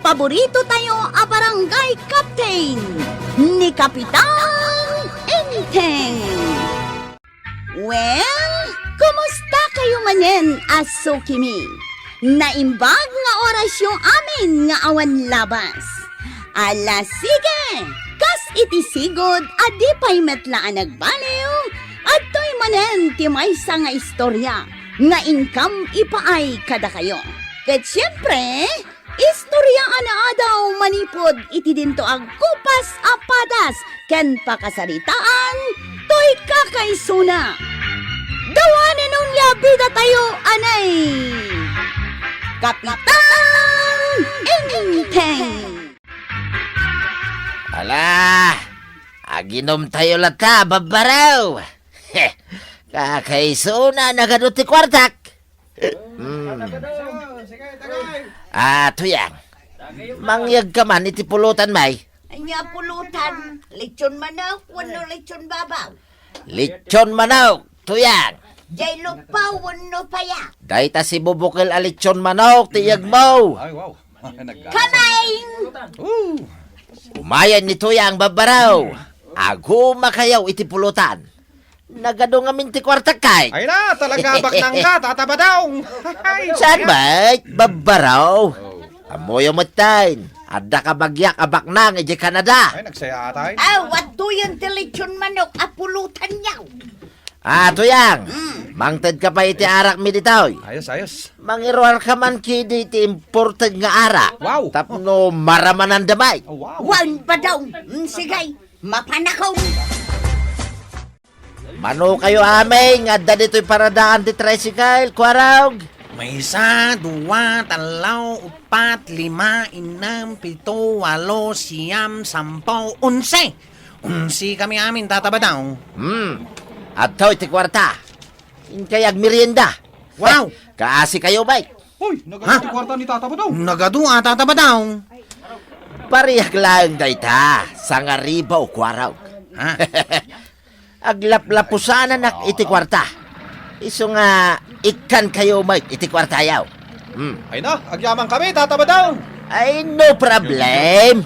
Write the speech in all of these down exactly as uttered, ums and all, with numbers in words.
paborito tayo a barangay captain, ni Kapitan Enteng. Well, kumusta kayo manen a sukimi? Naimbag nga orasyo amin nga awan labas. Ala, sige! Kas iti sigud a di pay met la a nagbaliw, adtoy manen ti maysa nga istorya nga inkam ipaay kadakayo. Ket siempre, istorya a naadaw manipud iti dinto agkupas a padas ken pakasaritaan toy kakaisuna. Dawanen onia bidatayo anay Kapitan Enteng. Ala, aginumtayo latta, babbaraw. Kakaisuna nagadu ti kuartak. Hmm. Ah, Tuyang. Mangyegka man iti pulutan, may. Ania pulutan? Lechon manok wenno lechon babaw? Lechon manok, Tuyang. Jay lukpaw wenno paya? Dayta sibubukel a lechon manok ti iyegmo. Ay, wow. Nagkasa. Kamaing! Ooh. Umayen ni Tuyang, babbaraw. Agumakayo iti pulutan. Nagadu ngamin ti kuartak kay. Ay na, talaga baknang ka, Tata Badong. Ay, saan ba, babbaraw? Oh. Ammoyo metten, adda kabagiak a baknang idiay Canada. Ay, nagsaya atay. Aw, adtoyen ti lechon manok a pulutanyo. Ah, Tuyang, mm, mangtedka pay iti arakmi ditoy. Ayos, ayos. Mangiruarka man kidi ti imported nga arak. Wow. Tapno maramananda may. Oh, wow. Wen, Badong. Mm, sige, mapanakon. Mano kayo amin nga adda ditoy paradaan ti tricycle, Kuarog? Maysa, dua, tallo, uppat, lima, innem, pito, walo, siyam, sampo, onse. Onse kami amin, Tata Badong. Hmm. Adtoy ti kuarta. Inkay agmerienda. Wow! Kaasi kayo, bay. Hoy, nagadu ti kuarta ni Tata Badong. Nagadu a, Tata Badong. Pariak laeng dayta, sangaribu, Kuarog. Ha? Aglaplapusananak iti kuarta. Isu nga, ikkan kayo met iti kuartayo. Hmm. Ay na, agyaman kami, Tata Badong. Ay, no problem.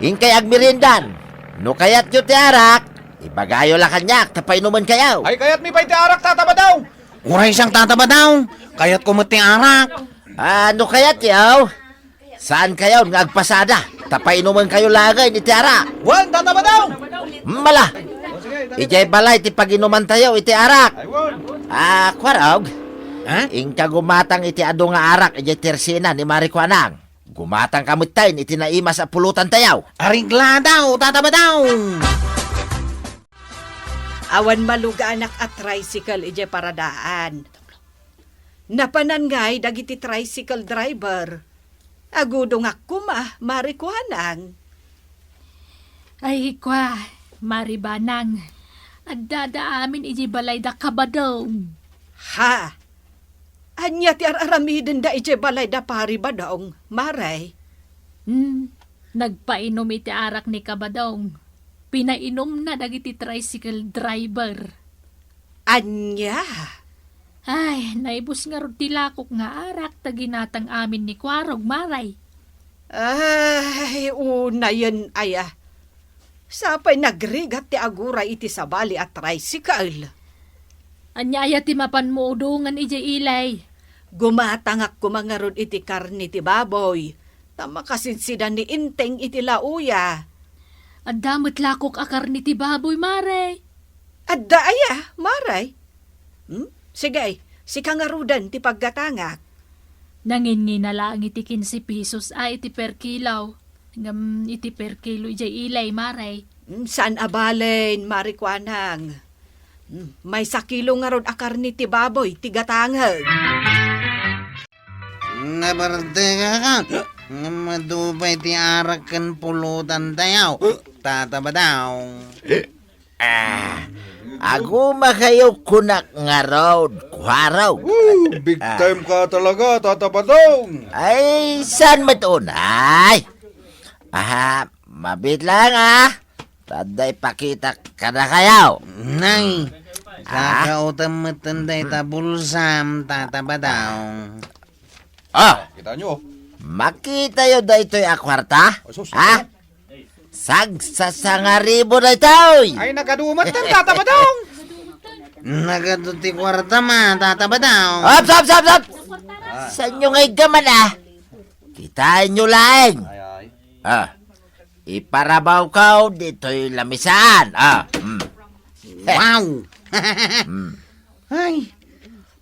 Inkay agmeriendan. No kayatyo ti arak, ibagayo la kaniak, ta painumen kayo. Ay, kayatmi pay ti arak, Tata Badong. Uray siak, Tata Badong. Kayatko met ti arak. Ah, no kayatyo, saan kayo nga agpasada? Ta painumen kayo laeng iti arak. Wen, Tata Badong! Mala! Idiay balay ti paginumantayo iti arak. Ay, wen. Ah, Kuarog. Ha? Inka gumatang iti adu nga arak idiay tersina ni Mari Kuanang. Gumatang ka metten iti naimas a pulutantayo. Areglado, Tata Badong! Awan maluganak a tricycle idiay paradaan. Napanan ngay dagiti tricycle driver. Agudongak koma, Mari Kuanang. Ay, kua, Mari Banang. Addada amin idiay balay da Kabadong. Ha? Ania ti ar-aramidenda idiay balay da Pari Badong, Mari? Hmm, nagpainom iti arak ni Kabadong. Pinainumna dagiti tricycle driver. Ania? Ay, naibus ngarud ti lakok nga arak ta ginatang amin ni Kuarog, Mari. Ay, unayen aya. Sapay nagrigat ti aguray iti sabali a tricycle. Ania aya ti mapanmo udongen idiay ili? Gumatangak koma ngarud iti karne ti baboy, ta makasinsidan ni Enteng iti laoya. Adda met lakok a karne ti baboy, Mari. Adda aya, Mari? Hmm? Sige, sika ngaruden ti paggatangak. Nanginngina laeng iti kinse pesos a iti per kilo. Ngem iti per kilo idiay ili, Mari. Hmm, saan a balen, Mari Kuanang. Hmm, maysa kilo ngarud a karne ti baboy ti gatangek. Nabartekak, ngem adu pay ti arak ken pulutantayo, Tata Badong. Ah, agumakayo kunak ngarud, Kuarog. Ooh, big time ka talaga, Tata Badong. Ay, saan met unay? Ah, mabit lang, ah. Tadda ipakita kadakayo. Nay, ah? Kakautam met dayta bulsam, Tata Badong. Ah! Kita nyo, oh. Makitayo daytoy a kuarta? Ay, sus, Ha? ano? Sagsasangaribo daytoy! Ay, nagadu met ten, Tata Badong! Nagadu ti kuarta, ma, Tata Badong. Ops, ops, ops, ops! Sanyo nga iggaman, ah? Kitaenyo laeng. Ay, ay. Ah, iparabawkaw ditoy lamisaan. Ah, mm. Wow! Mm. Ay,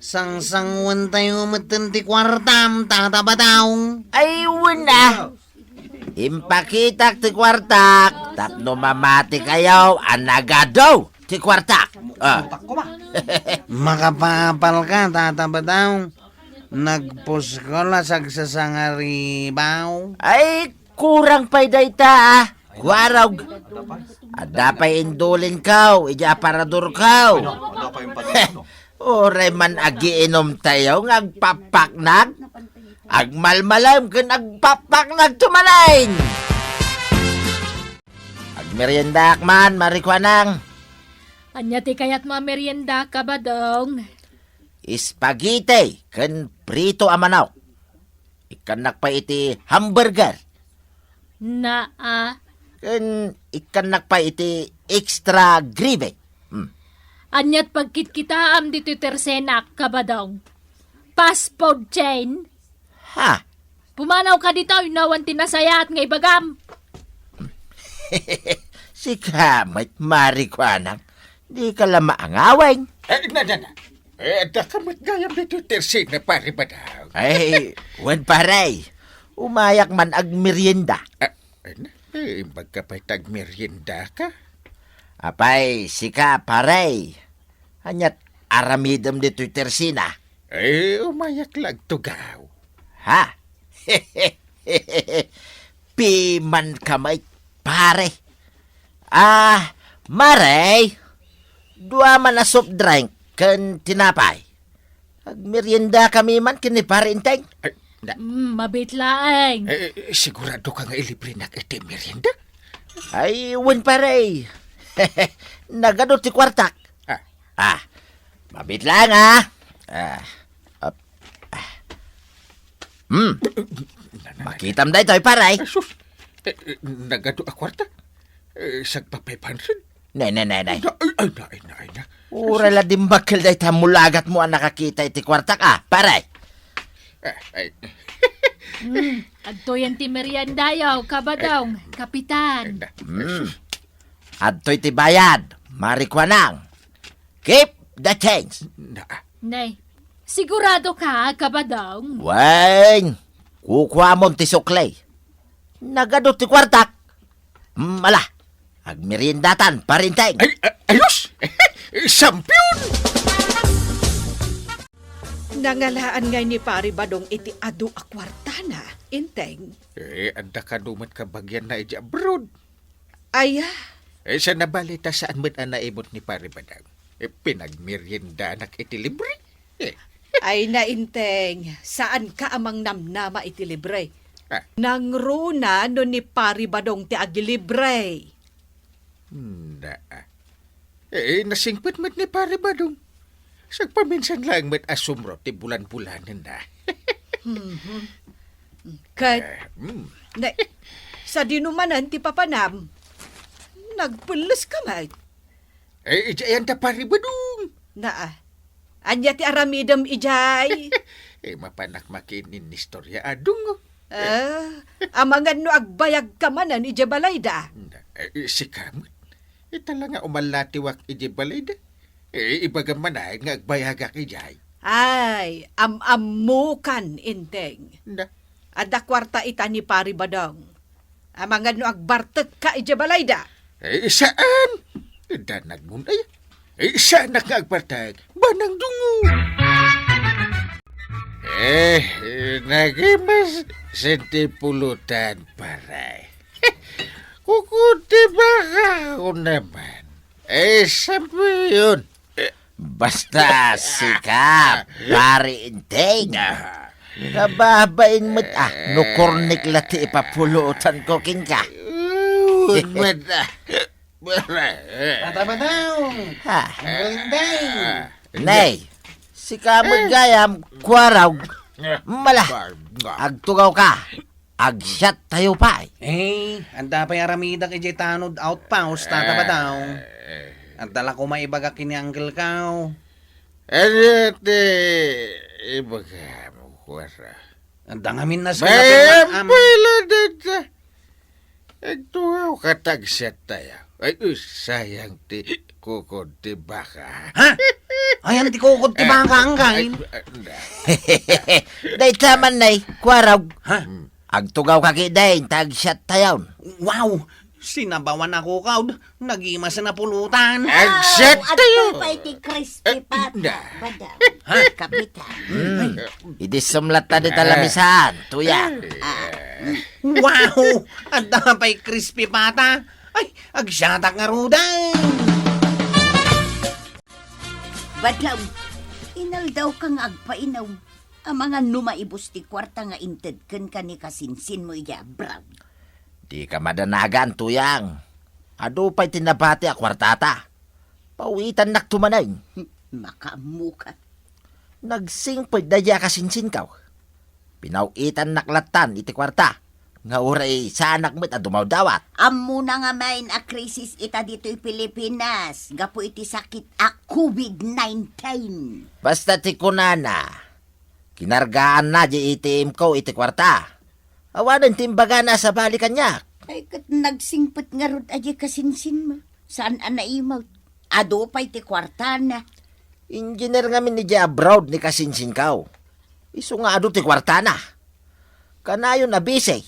sangsanguentayo metten ti kuartam, Tata Badong. Ay, wen a. Impakitak ti kuartak, tapno mamatikayo a nagadu ti kuartak. Ah. Makapapal ka, Tata Badong. Nagpuskol a sagsasangaribaw. Ay, kurang pay dayta, ah. Kuarog. Adda pay indulinkaw, iti aparadorkaw. Uray man agiinomtayo nga agpapaknag, agmalmalem ken agpapaknagto manen. Agmeriendaak man, Marikuanang. Ania ti kayatmo a merienda, Kabadong? Spaghetti ken prito a manok. Ikkannak pay iti hamburger. Naa. Ken ikkannak pay iti extra gravy. Hmm. Aniat pagkitkitaam ditoy tersenak, Kabadong? Fast food chain? Ha? Pumanaw ka ditoy, nawan ti nasayaat nga ibagam. Sika met, Marikuanang. Di ka la maangaweng. Eh, na, na, na. Eh, adda ka met gayam ditoy tersena, Pare Badong. Ay, wen, pare. Umayak man agmerienda. Ah, ay na, eh, imbag ka pay ta agmerienda ka. Apay, sika, pare. Aniat aramidem ditoy tersena? Eh, umayak la agtugaw. Ha? Piman ka met, pare. Ah, mare, dua man a soft drink ken tinapay. Agmerienda kami man ken ni Pare Enteng. Ay, na- Mm, mabit laeng. Eh, eh, sigurado ka nga ilibrenak iti merienda? Ay, wen, pare. Nagadu ti kuartak. Ah. Ah, mabit laeng, ah. Ah, ap-, ah. Hmm. Makitam daytoy, pare. Ay, sus. Eh, eh, nagadu a kuarta? Eh, sagpa five hundred? Nay, nay, nay, nay. Na, ay, ay, na, ay, na, ay, na. Uray la dimbakkel dayta mulagatmo a nakakita iti kuartak, ah, pare. Ah, ay. Hmm, adtoyen ti meriendayo, Kabadong, Kapitan. Ay, na. Hmm. Adtoy ti bayad, Marikuanang. Keep the change. Na. Nay, sigurado ka, Kabadong? Wen, kukuamon ti sukli. Nagadu ti kuartak. Mm, ala, agmeriendatan, Pare Enteng. Ay, a-, ayos! Champion! Nangalaan ngay ni Pare Badong iti adu a kuartana, Enteng. Eh, adda kano met kabagianna iti abroad. Aya? Eh, sa nabalita, saan met a naimut ni Pare Badong? Eh, pinagmeriendanak iti libre. Eh. Ay, na, Enteng, saanka a mangnamnama iti libre. Ah. Nangruna no ni Pare Badong ti agilibre. Nda. Eh, nasingpet met ni Pare Badong. Sagpaminsan laeng met a sumrot ti bulan-bulanenna. Mhm. Ket, Eh, mm. ne, sadino manen ti papanam? Nagpelles ka met. Eh, idiay anda, Pare Badong. Naa. Ania ti aramidem idiay? Eh, mapanak makiinnistorya, adungo. Ah, amangan no agbayag ka manen idiay balayda. Nda, eh, sika met. Ita la nga umallatiwak idiay balayda. Eh, ibagam manen nga agbayagak idiay. Ay, am-ammokan, Enteng. Nda. Adda kuarta ita ni Pare Badong. Amangan no agbartekka idiay balayda. Eh, saan? Danagmon aya. Eh, saanak nga agbartek. Banang dungo. Eh, nagimas senti pulutan, pare. Kukunti ba ka ako naman? Eh, sampiyon. Eh, Basta sika, Pare Enteng. Ah. Kababain met, ah, no kornik la ti ipapulutan ko kenka. Wen met, ah. Tata Badong. Ha? Pare Enteng. Nay, sika met gayam, kuarog. Mala, agtugawka. Agsiattayo pay. Eh, adda pay aramidak idiay tanod outpost, Tata Badong. Eh. Adda la koma ibaga ken ni Uncle Kao. Ania ti ibagam, kuara? Adda ngamin nasken a pinangaam. Mayam pay la dayta. Agtugawka ta agsiattayo. Ay, uh, sayang ti kukod ti baka. Ha? Ayan ti kukod ti baka, Uncle. Ay, ay, ay. Dayta man nay, kuarog. Ha? Hmm. Agtugawka ketdin ta agsiattayon. Wow! Sinabawan a kukod, nagimas a napulutan. Agsiattayo! Wow, adda pay ti crispy pata, Badong. Ha? Kapitan. Hmm. Idi sumlatta dita lamisan, Tuyang. Ah. Wow! Adda pay crispy pata. Ay, agsiatak ngaruden. Badong, inaldawka nga agpainom. Amangan no maibus ti kuarta nga inted kenka ni kasinsinmo idiay abroad. Dika madanagan, Tuyang. Adu pay ti nabati a kuartata. Paw-itannakto manen. Makaammoka. Nagsingpet daydiay a kasinsinko. Pinaw-itannak lattan iti kuarta, nga uray saanak met a dumawdawat. Ammona ngamin a krisis ita ditoy Pilipinas gapu iti sakit a covid nineteen. Basta ti kunana, kinargaanna diay A T M ko iti kuarta. Awanen ti imbagana a sabali kaniak. Ay, ket nagsingpet ngarud a diay kasinsinmo. Saan a naimut. Adu pay ti kuartana. Engineer ngamin idiay abroad ni kasinsinko. Isu nga adu ti kuartana. Kanayon a busy.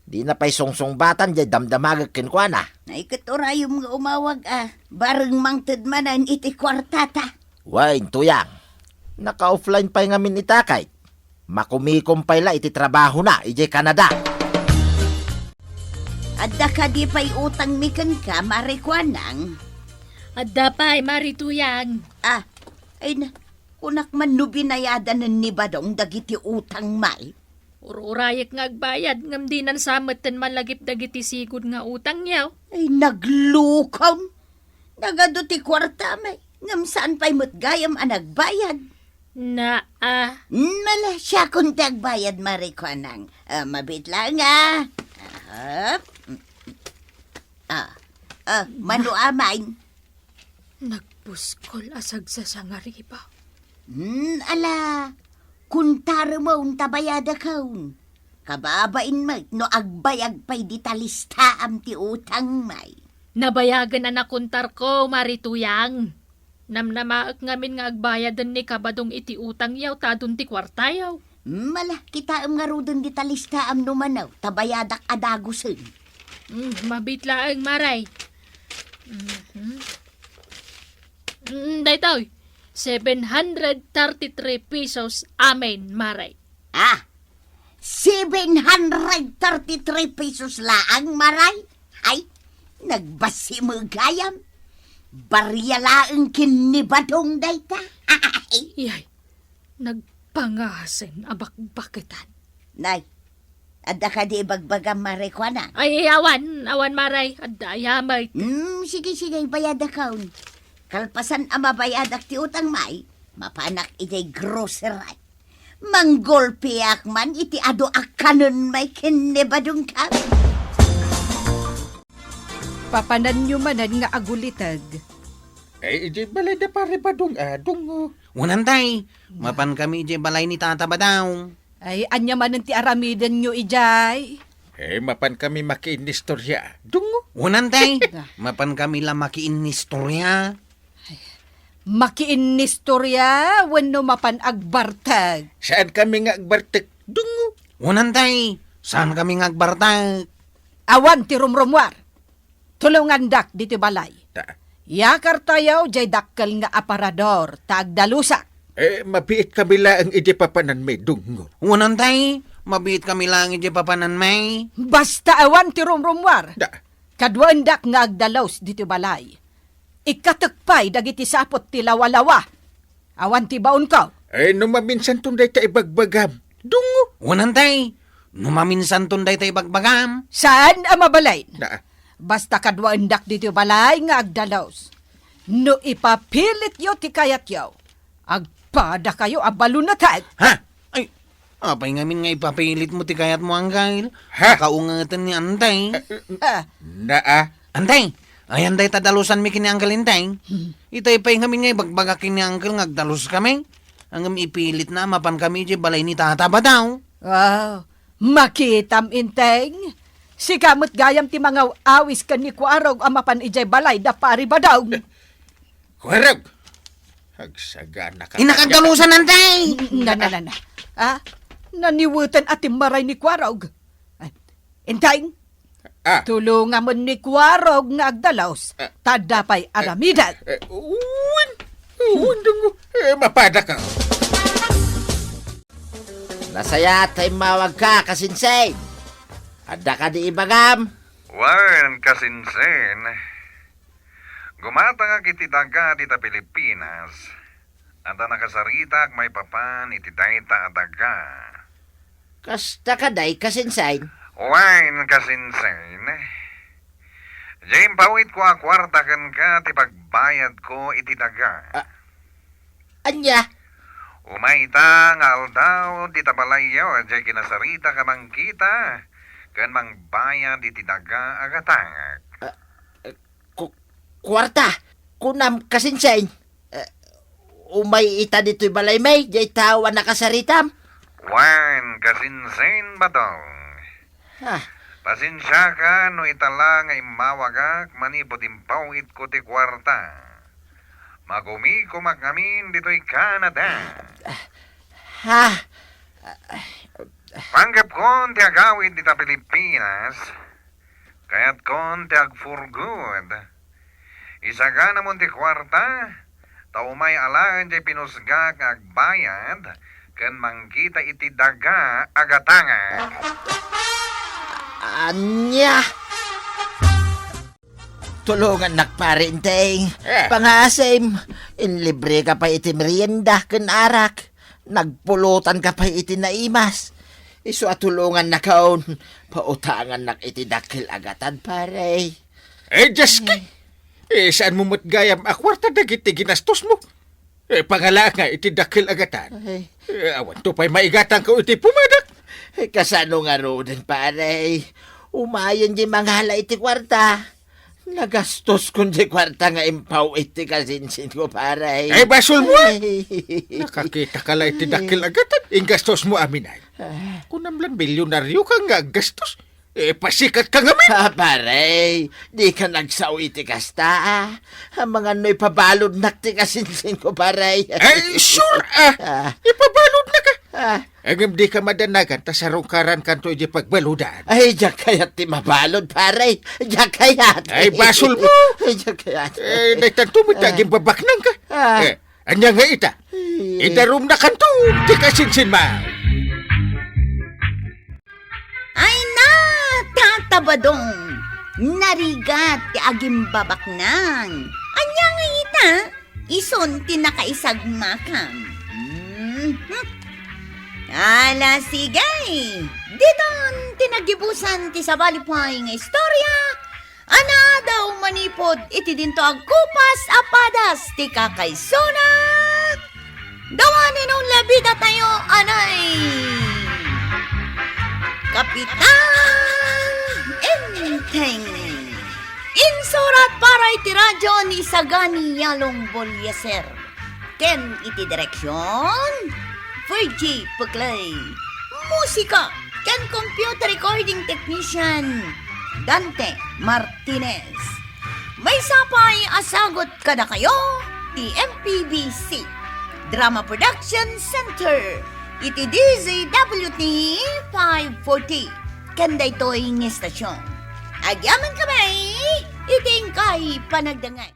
Dina pay sungsungbatan diay damdamagek kenkuana. Ay, ket urayom nga umawag a. Bareng mangted manen iti kuartata. Wen, Tuyang. Naka-offline pay ngamin ita kay makumikom pay la iti trabahona idiay Canada. Adda kadi pay utangmi kenka, Mare Kuanang? Adda pay, Mare Tuyang. Ah, ay na, kunak man no binayadanen ni Badong dagiti utangmi. Ur-urayek nga agbayad, ngem dinan sa metten malagip dagiti sigud nga utangyo. Ay, naglukom. Nagadu ti kuartami, ngem saan pay met gayam a nagbayad. Naa. Mala, siakon ti agbayad, Mare Kuanang. Ah, mabiit laeng, ah. Ahap. Ah, ah, mano amin? Nagbuskol a sagsasangariba. Hmm, ala, kuntaremon ta bayadakon. Kababain met no agbayag pay dita listaam ti utangmi. Nabayagen a nakuntarko, Mare Tuyang. Namnamaek ngamin nga agbayaden ni Kabadong iti utangyo ta adun ti kuartayo. Mala, kitaem ngaruden dita listaam no mano, ta bayadak a dagusen. Mm, mabiit laeng, Mare. Mhm. Mm, daytoy, seven hundred thirty-three pesos amin, Mare. Ah, seven hundred thirty-three pesos laeng, Mare? Ay, nagbassi met gayam. Baria laeng ken ni Badong dayta. Iyay, nagpangasen a bakbaketan. Nay, adda kadi ibagbagam, Mare Kuanang? Ay, awan, awan, Mare. Adda, aya met. Hmm, sige, sige, bayadakon. Kalpasan a mabayadak ti utangmi, mapanak idiay grocery. Manggulpiak man iti adu a kanenmi ken ni Badongko. Papananyo manen nga aguliteg. Ay, idiay balay da Pare Badong, ah, Dong, oh. Unan, tay. Mapankami idiay balay ni Tata Badong. Ay, ania manen ti aramidenyo idiay? Eh, mapankami makiinnistorya, Dong, oh. Unan, tay. Mapankami la makiinnistorya. Makiinnistorya wenno mapan agbartek? Saan kami nga agbartek, Dong. Unan, tay. Saan kami nga agbartek? Awan ti rumrumuar. Tulongandak ditoy balay. Ta- Yakartayo diay dakkel nga aparador ta agdalusak. Eh, mabiit kami laeng idiay papananmi, Dong. Unan, tay. Mabiit kami laeng idiay papananmi. Basta awan ti rumrumuar. Da. Kaduaendak nga agdalus ditoy balay. Ikkatek pay dagiti saput ti lawalawa. Awan ti baonko. Eh, no maminsanton dayta ibagbagam, Dong. Unan, tay. No maminsanton dayta ibagbagam. Saan a mabalin. Na. Basta kaduaendak ditoy balay nga agdalus. No ipapilityo ti kayatyo, agpadakayo a baluneteg. Ha? Ay, Apay ngamin nga ipapilitmo ti kayatmo, Angkel? Ha? Nakaungeten ni Antay. Ah. Naa. Antay, ayanday ta dalusanmi ken ni Angkel Intay. Itay pay ngamin nga ibagbagak ken ni Angkel nga agdaluskami. Ngem ipilitna a mapankami idiay balay ni Tata Badaw. Ah, makitam, Inteng. Sika met gayam ti mangaw-awis ken ni Kuarog a mapan idiay balay da Pari Badaw. Kuarog! Agsagana ka. Innak agdalusan, Antay! Na, na, na, na. Ah, naniweten a timmaray ni Kuarog. Ay, Inteng, Ah. Tulongamon ni Kuarog nga agdalus, Ah. ta adda pay aramiden. Eh, uwan! Uwan, dungo! Eh, mapada ka! Nasayaat ta immawagka, Kasinsin. Adda kadi ibagam? Wen, Kasinsin. Gumatangak iti daga dita Pilipinas. Adda nakasaritak maipapan iti dayta a daga. Kasta kadi, Kasinsin? Wen, Kasinsin. Diay impawitko a kuarta kenka ti pagbayadko iti daga. Ah, ania? Umay ita nga aldaw dita balayyo, diay kinasaritak a mangkita ken mangbayad iti daga a gatangak. Ah, eh, ku-, kuarta? Kunam, Kasinsin? Eh, umay ita ditoy balaymi, diay tao a nakasaritam? Wen, Kasinsin, Badong. Ah. Pasensiaka no ita la nga immawagak manipud impawitko ti kuarta. Magumikomak ngamin ditoy Canada. Ha? Panggepkon ti agawid dita Pilipinas. Kayatkon ti agpurgod. Isaganamon ti kuarta, ta umay alaen diay pinusgak nga agbayad ken mangkita iti daga a gatangak. Ania? Tulongannak, Pare Inteng. Eh. Pangaasim, inlibreka pay iti merienda ken arak. Nagpulutanka pay iti naimas. Isu a tulongannakon, pautangannak iti dakkel a gatad, pare. Eh, Diyos ka! Eh, saanmo met gayam a kuarta dagiti ginastosmo? Eh, pangalaak nga iti dakkel a gatad. Ay. Eh, awanto pay maigatangko iti pumadak. Eh, kasano ngaruden, pare? Umayen di mangala iti kuarta. Nagastoskon di kuarta nga impaw iti kasinsinko, pare. Ay, basolmo, ah! Ay. Nakakitaka la iti dakkel a gatad, inggastosmo aminan. Ah. Kunam lan milyonarioka nga aggastos. Eh, pasikatka ngamin. Ah, pare, dika nagsao iti kasta, ah. Amangan no ipabaludnak ti kasinsinko, pare. Ay, sure, ah. Ah. Ipabaludnaka. Ah. Ngem dika madanagan ta sarungkarankanto iti pagbaludan. Ay, diak kayat ti mabalud, pare. Diak kayat. Ay, basolmo. Ay, diak kayat. Eh, daytanto met ti agimbabaknangka. Ah. Eh, ania nga ita? Ay. Idarumnakanto ti kasinsinmo. Ay na, Tata Badong, narigat ti agimbabaknang. Ania nga ita? Isun ti nakaisagmakam. Mhm. Ala, sige. Ditan ti nagibusan ti sabali pay nga istorya a naadaw manipud iti dinto agkupas a padas ti kakaisuna. Dawanen on labidatayo anay Kapitan Enteng. Insurat para iti radyo ni Sagani Yalong Bolieser. Ken iti direksion, Fergie Puclay. Musika ken computer recording technician, Dante Martinez. Maysa pay a sagut kadakayo ti M P B C Drama Production Center iti D Z W T five forty. Ken daytoy nga istasyon, agyamankami iti inkay panagdangay.